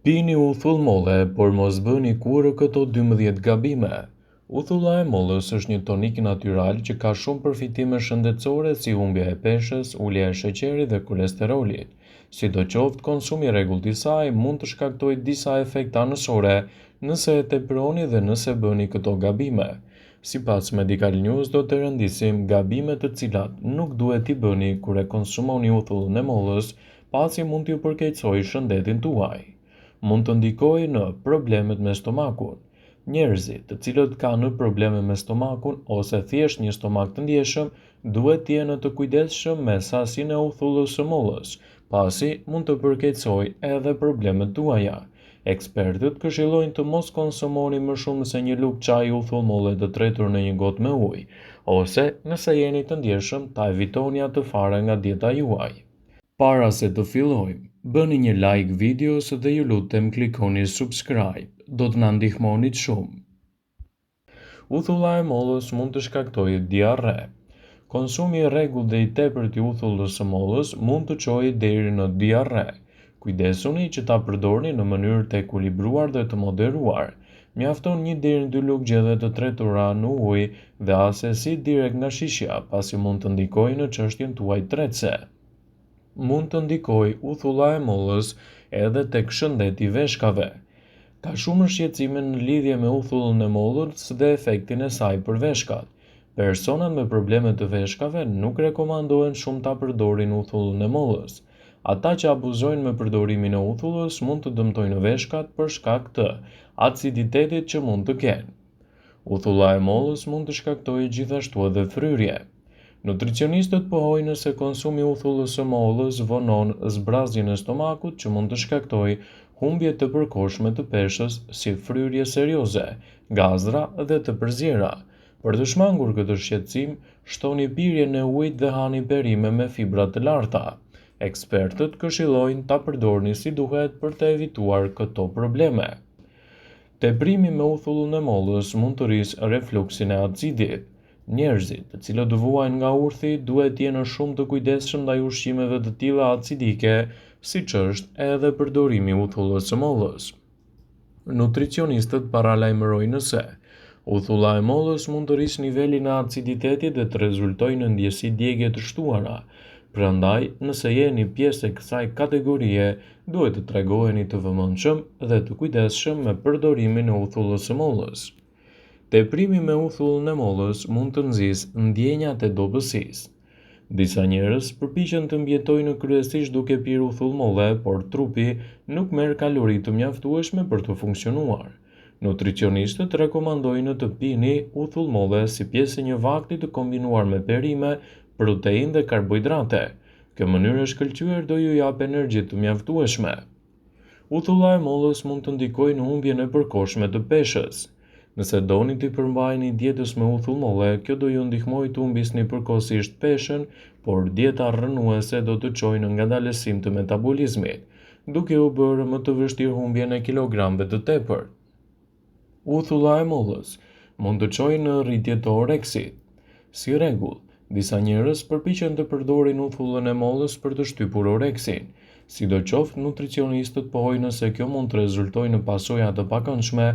Pini uthull molle, por mos bëni kurrë këto 12 gabime. Uthulla e mollës është një tonik natyral që ka shumë përfitime shëndetësore si humbja e peshës, ulja e sheqerit dhe kolesterolit. Sidoqoftë, konsumi i rregullt i saj mund të shkaktojë disa efekte anësore nëse e teproni dhe nëse bëni këto gabime. Sipas Medical News do të rendisim gabimet të cilat nuk duhet t'i bëni kur e konsumoni uthullën e mollës, pasi mund t'ju përkeqësojë shëndetin tuaj. Mund të ndikojë në problemet me stomakun. Njerëzit, të cilët kanë probleme me stomakun ose thjesht një stomak të ndjeshëm, duhet të jenë të kujdesshëm me sasinë e uthullës së mollës, pasi mund të përkeqësojë edhe problemet tuaja. Ekspertët këshillojnë të mos konsumoni më shumë se një lugë çaji uthull molle të tretur në një gotë me ujë, ose nëse jeni të ndjeshëm, ta evitoni atë fare nga dieta juaj. Para se të fillojmë, bëni një like videos dhe ju lutem klikoni subscribe, do të na ndihmonit shumë. Uthulla e mollës mund të shkaktojë diarre. Konsumi i rregullt dhe i tepërt i uthullës së mollës mund të çojë deri në diarre. Kujdesuni që ta përdorni në mënyrë të ekuilibruar dhe të moderuar. Mjafton një deri në dy lugë gjedhe të tretura në ujë dhe assesi direkt nga shishja, pasi mund të ndikojë në çështjen tuaj tretëse. Mund të ndikojë uthulla e mollës edhe tek shëndeti i veshkave. Ka shumë shqetësime në lidhje me uthullën e mollës dhe efektin e saj për veshkat. Personat me probleme të veshkave nuk rekomandohen shumë ta përdorin uthullën e mollës. Ata që abuzojnë me përdorimin e uthullës mund të dëmtojnë veshkat për shkak të aciditetit që mund të kenë. Uthulla e mollës mund të shkaktojë gjithashtu edhe fryrje. Nutricionistët pohojnë se konsumi i uthullës së mollës vonon zbrazjen e stomakut që mund të shkaktojë humbje të përkohshme të peshës si fryrje serioze, gazra dhe të përziera. Për të shmangur këtë shqetësim, shtoni pirjen e ujit dhe hani perime me fibra të larta. Ekspertët këshillojnë ta përdorni si duhet për të evituar këto probleme. Teprimi me uthullën e mollës mund të rrisë refluksin e acidit. Njerëzit, të cilët vuajnë nga urthi, duhet të jenë shumë të kujdesshëm ndaj ushqimeve të tilla acidike, siç është edhe përdorimi i uthullës së mollës. Nutricionistët paralajmërojnë se uthulla e mollës mund të rrisë nivelin e aciditetit dhe të rezultojë në ndjesi djegie të shtuara. Prandaj, nëse jeni pjesë e kësaj kategorie, duhet të tregoheni të vëmendshëm dhe të kujdesshëm me përdorimin e uthullës së mollës. Teprimi me uthullën e mollës mund të nxisë ndjenjat e dobësisë. Disa njerëz përpiqen të mbijetojnë kryesisht duke pirë uthull molle, por trupi nuk merr kalori të mjaftueshme për të funksionuar. Nutricionistët rekomandojnë të pini uthull molle si pjesë e një vakti të kombinuar me perime, proteinë dhe karbohidrate. Kjo mënyrë e shkëlqyer do ju japë energji të mjaftueshme. Uthulla e mollës mund të ndikojë në humbjen e përkohshme të peshës. Nëse doni t'i përmbaheni dietës me uthull molle, kjo do ju ndihmojë të humbisni përkohësisht peshën, por dieta rrënuese do të çojë në ngadalësim të metabolizmit, duke u bërë më të vështirë humbjen e kilogramëve të tepërt. Uthulla e mollës mund të çojë në rritje të oreksit. Si rregull, disa njerëz përpiqen të përdorin uthullën e mollës për të shtypur oreksin. Sidoqoftë, nutricionistët pohojnë se kjo mund të rezultojë në pasoja të pakëndshme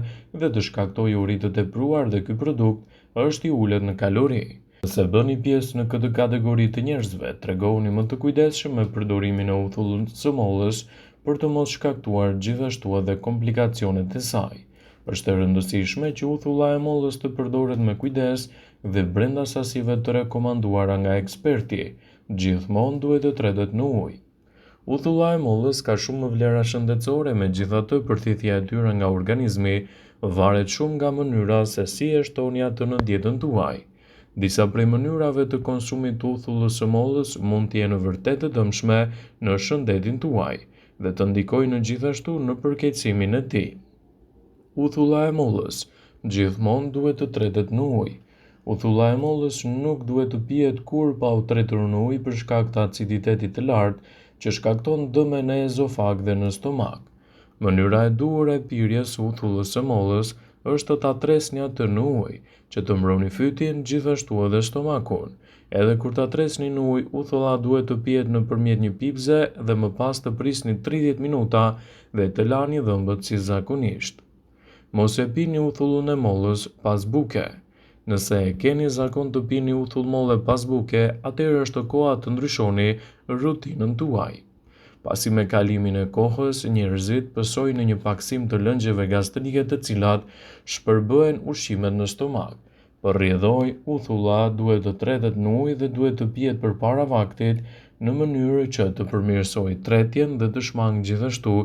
dhe të shkaktojë uri të tepruar dhe ky produkt është i ulët në kalori. Nëse bëni pjesë në këtë kategori të njerëzve, tregohuni më të kujdesshëm me përdorimin e uthullës së mollës për të mos shkaktuar gjithashtu edhe komplikacionet e saj. Është e rëndësishme që uthulla e mollës të përdoret me kujdes dhe brenda sasive të rekomanduara nga eksperti. Gjithmonë duhet të tretet në ujë. Uthulla e mollës ka shumë vlera shëndetësore, megjithatë përthithja e tyre nga organizmi varet shumë nga mënyra se si e shtoni atë në dietën tuaj. Disa prej mënyrave të konsumit të uthullës së mollës mund të jenë vërtet të dëmshme në shëndetin tuaj dhe të ndikojnë gjithashtu në përkeqësimin e tij. Uthulla e mollës gjithmonë duhet të tretet në ujë. Uthulla e mollës nuk duhet të pihet kurrë pa u tretur në ujë për shkak të aciditetit të lartë që shkakton dëme në ezofag dhe në stomak. Mënyra e duhur e pirjes së uthullës së mollës është ta tresni atë në ujë, që të mbroni fytin, gjithashtu edhe stomakun. Edhe kur ta tresni në ujë, uthulla duhet të pihet nëpërmjet një pipëze dhe më pas të prisni 30 minuta dhe të lani dhëmbët si zakonisht. Mos e pini uthullën e mollës pas buke. Nëse e keni zakon të pini uthull molle pas buke, atëherë është koha të ndryshoni rutinën tuaj. Pasi me kalimin e kohës, njerëzit pësojnë një pakësim të lëngjeve gastrike të cilat shpërbëhen ushqimet në stomak. Për rrjedhojë, uthulla duhet të tretet në ujë dhe duhet të pihet përpara vaktit në mënyrë që të përmirësojë tretjen dhe të shmangë gjithashtu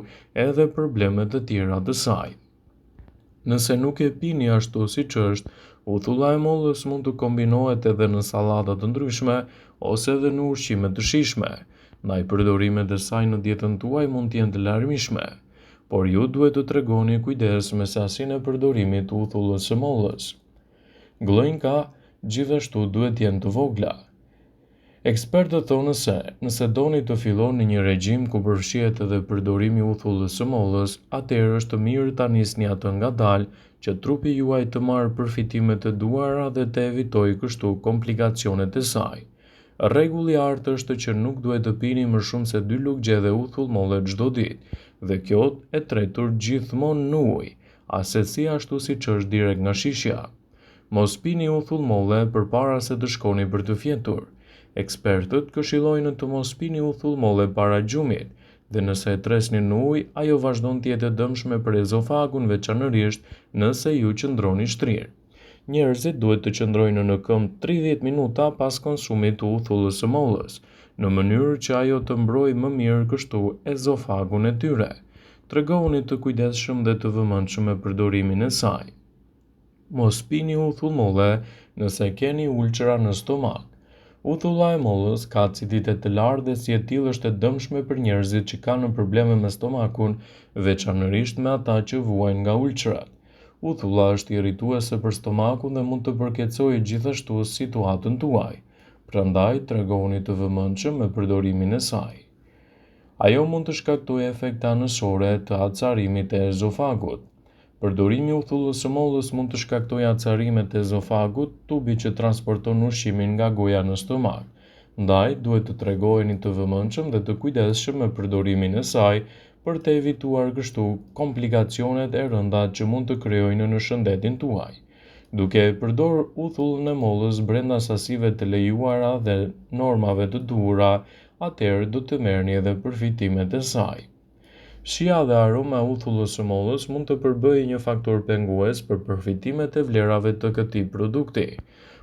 edhe probleme të tjera të saj. Nëse nuk e pini ashtu siç është, uthulla e mollës mund të kombinohet edhe në sallata të ndryshme ose edhe në ushqime të shijshme. Ndaj përdorimet e saj në dietën tuaj mund të jenë të larmishme. Por ju duhet të tregoni kujdes me sasinë e përdorimit të uthullës së mollës. Gllënjka gjithashtu duhet të jenë të vogla. Ekspertët thonë se, nëse doni të filloni një regjim ku përfshihet edhe përdorimi i uthullës së mollës, atëherë është mirë ta nisni atë ngadalë që trupi juaj të marrë përfitimet e duhura dhe të evitojë kështu komplikacionet e saj. Rregulli i artë është që nuk duhet të pini më shumë se dy lugë gjedhe uthull molle çdo ditë, dhe kjo e tretur gjithmonë në ujë, assesi ashtu siç është direkt nga shishja. Mos pini uthull molle përpara se të shkoni për të fjetur. Ekspertët këshillojnë të mos pini uthull molle para gjumit, dhe nëse e tresni në ujë, ajo vazhdon të jetë e dëmshme për ezofagun veçanërisht nëse ju qëndroni shtrirë. Njerëzit duhet të qëndrojnë në këmbë 30 minuta pas konsumit të uthullës së mollës, në mënyrë që ajo të mbrojë më mirë kështu ezofagun e tyre. Tregohuni të kujdesshëm dhe të vëmendshëm me përdorimin e saj. Mos pini uthull molle nëse keni ulçera në stomak. Uthulla e mollës ka aciditet të lartë dhe si e tillë është e dëmshme për njerëzit që kanë probleme me stomakun, veçanërisht me ata që vuajnë nga ulçerat. Uthulla është irrituese për stomakun dhe mund të përkeqësojë gjithashtu situatën tuaj. Prandaj, tregohuni të vëmendshëm me përdorimin e saj. Ajo mund të shkaktojë efekte anësore të acarimit të ezofagut. Përdorimi i uthullës së mollës mund të shkaktojë acarime të ezofagut, tubi që transporton ushqimin nga goja në stomak. Ndaj, duhet të tregoheni të vëmendshëm dhe të kujdesshëm me përdorimin e saj për të evituar kështu komplikacionet e rënda që mund të krijojnë në shëndetin tuaj. Duke e përdorur uthullën e mollës brenda sasive të lejuara dhe normave të duhura, atëherë do të merrni edhe përfitimet e saj. Shija dhe aroma e uthullës së mollës mund të përbëjë një faktor pengues për përfitimet e vlerave të këtij produkti.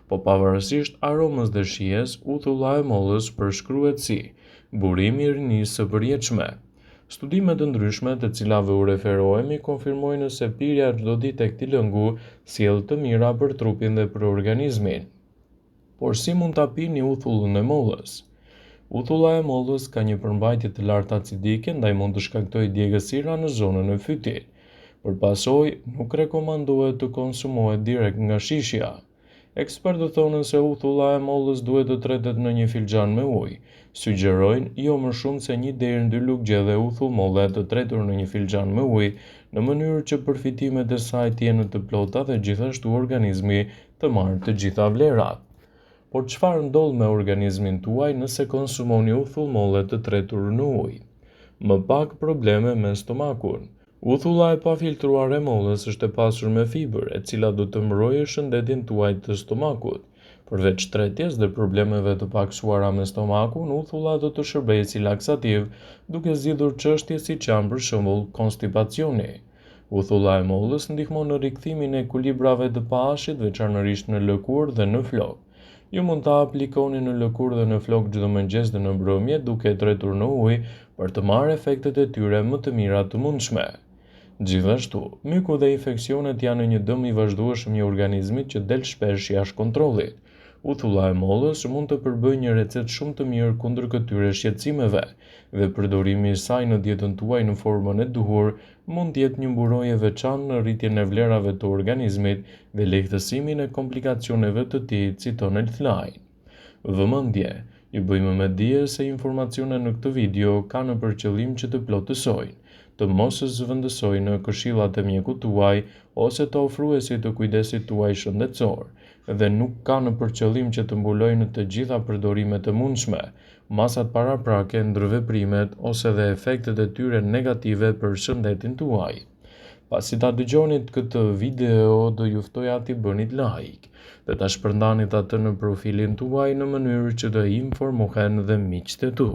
Po pavarësisht aromës dhe shijes, uthulla e mollës përshkruhet si burim i rinisë së përjetshme. Studime të ndryshme të cilave u referohemi konfirmojnë se pirja çdo ditë e këtij lëngu sjell të mira për trupin dhe për organizmin. Por si mund ta pini uthullën e mollës? Uthulla e mollës ka një përmbajtje të lartë acidike, ndaj mund të shkaktojë djegësira në zonën e fytit. Për pasojë, nuk rekomandohet të konsumohet direkt nga shishja. Ekspertët thonë se uthulla e mollës duhet të tretet në një filxhan me ujë. Sugjerojnë jo më shumë se një deri në dy lugë gjedhe uthull molle të tretur në një filxhan me ujë, në mënyrë që përfitimet e saj të jenë të plota dhe gjithashtu organizmi të marrë të gjitha vlerat. Por çfarë ndodh me organizmin tuaj nëse konsumoni uthull molle të tretur në ujë? Më pak probleme me stomakun. Uthulla e pafiltruar e mollës është e pasur me fibër, e cila do të mbrojë shëndetin tuaj të stomakut. Përveç tretjes dhe problemeve të pakësuara me stomakun, uthulla do të shërbejë si laksativ, duke zgjidhur çështje siç janë për shembull konstipacioni. Uthulla e mollës ndihmon në rikthimin e ekuilibrave të pH-it, veçanërisht në lëkurë dhe në flokë. Ju mund ta aplikoni në lëkurë dhe në flokë çdo mëngjes dhe në mbrëmje duke e tretur në ujë për të marrë efektet e tyre më të mira të mundshme. Gjithashtu, myku dhe infeksionet janë një dëm i vazhdueshëm i organizmit që del shpesh jashtë kontrollit. Uthulla e mollës mund të përbëjë një recetë shumë të mirë kundër këtyre shqetësimeve dhe përdorimi i saj në dietën tuaj në formën e duhur mund të jetë një mburojë e veçantë në rritjen e vlerave të organizmit dhe lehtësimin e komplikacioneve të tij, citon Healthline. Vëmendje! Ju bëjmë me dije se informacionet në këtë video kanë për qëllim që të plotësojnë. të mos zëvendësojnë këshillat e mjekut tuaj ose të ofruesit të kujdesit tuaj shëndetësor dhe nuk kanë për qëllim që të mbulojnë të gjitha përdorimet e mundshme, masat paraprake, ndërveprimet ose dhe efektet e tyre negative për shëndetin tuaj. Pasi ta dëgjonit këtë video, do ju ftoja t'i bënit like dhe ta shpërndanit atë në profilin tuaj në mënyrë që të informohen dhe miqtë e tu.